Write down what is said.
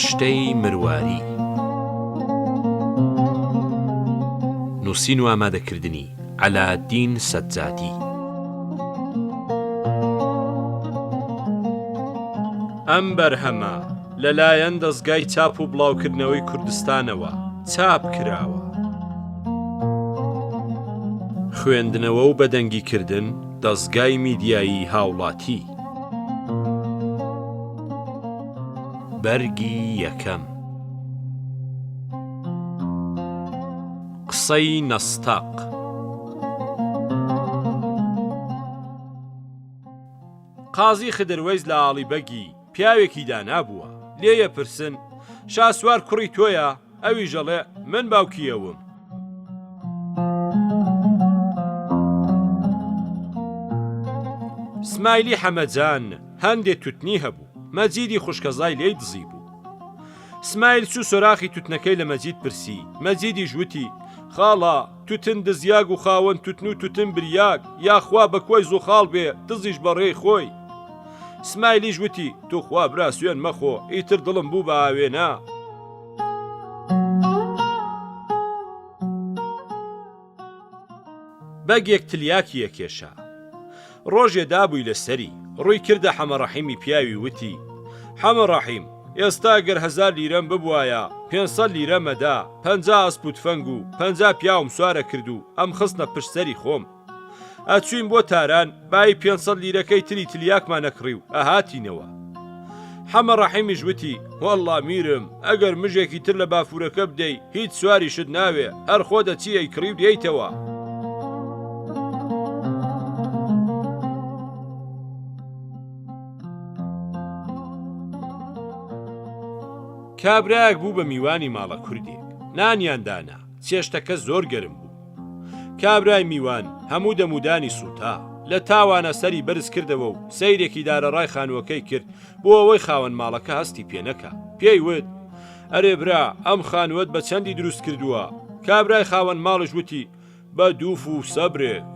ڕشتەی مرواری. نووسین و ئامادەکردنی، عەلائەدین سەجادی. ئەم بەرهەمە لەلایەن دەزگای چاپ و بڵاوکردنەوەی کوردستانەوە چاپ کراوە. خوێندنەوە و بەدەنگیکردن دەزگای میدیایی هاوڵاتی. بەرگی یەکەم. قسەی نەستەق. قازی خدر وەیس لە ئاڵی بەگی پیاوێکی دانا بووە، لێی ئەپرسن، شاسوار کوڕی تۆیە؟ ئەویش ئەڵێ، من باوکی ئەوم. سمایلی حەمەجان هەندێ توتنی هەبوو، مەجیدی خوشکەزای لێی دزیبوو. سمایل چوو سۆراخی توتنەکەی لە مەجید پرسی، مەجیدیش وتی، خاڵە، توتن دزیاگ و خاوەن توتن و توتن بریاگ، یاخوا بە کۆی زوخاڵ بێ، دزیش بە ڕێی خۆی. سمایلیش وتی، توخوا برا سوێن مەخۆ، ئیتر دڵم بوو بە ئاوێنە. بەگێک تلیاکی ئەکێشا. ڕۆژێ دابووی لە سەری، ڕووی کردە حەمەڕەحیمی پیاوی وتی، حەمەڕەحیم، ئێستا گەر هەزار لیرەم ببوایە، پێنسەد لیرەم ئەدا، 50 ئەسپ و تفەنگ و 50 پیاوم سوار ئەکرد و ئەمخستنە پشت سەری خۆم. ئەچووین بۆ تاران، بایی پێنسەد لیرەکەی تری تلیاکمان ئەکڕی و ئەهاتینەوە. حەمە ڕەحیمیش وتی، وەڵڵا میرم، ئەگەر مژێکی تر لە بافوورەکە بدەی، هیچ سواریشت ناوێ، هەر خۆت ئەچی ئەیکڕی و دێیتەوە. کابرایەک بوو بە میوانی ماڵە کوردێک، نانیان دانا، چێشتەکە زۆر گەرم بوو. کابرای میوان هەموو دەمودانی سووتا، لە تاوانە سەری بەرز کردەوە و سەیرێکی دارەڕای خانووەکەی کرد بۆ ئەوەی خاوەن ماڵەکە هەستی پێ نەکا. پێی وت، ئەرێ برا ئەم خانووەت بە چەندی دروست کردووە؟ کابرای خاوەن ماڵیش وتی، بە دووف و سەبرێک.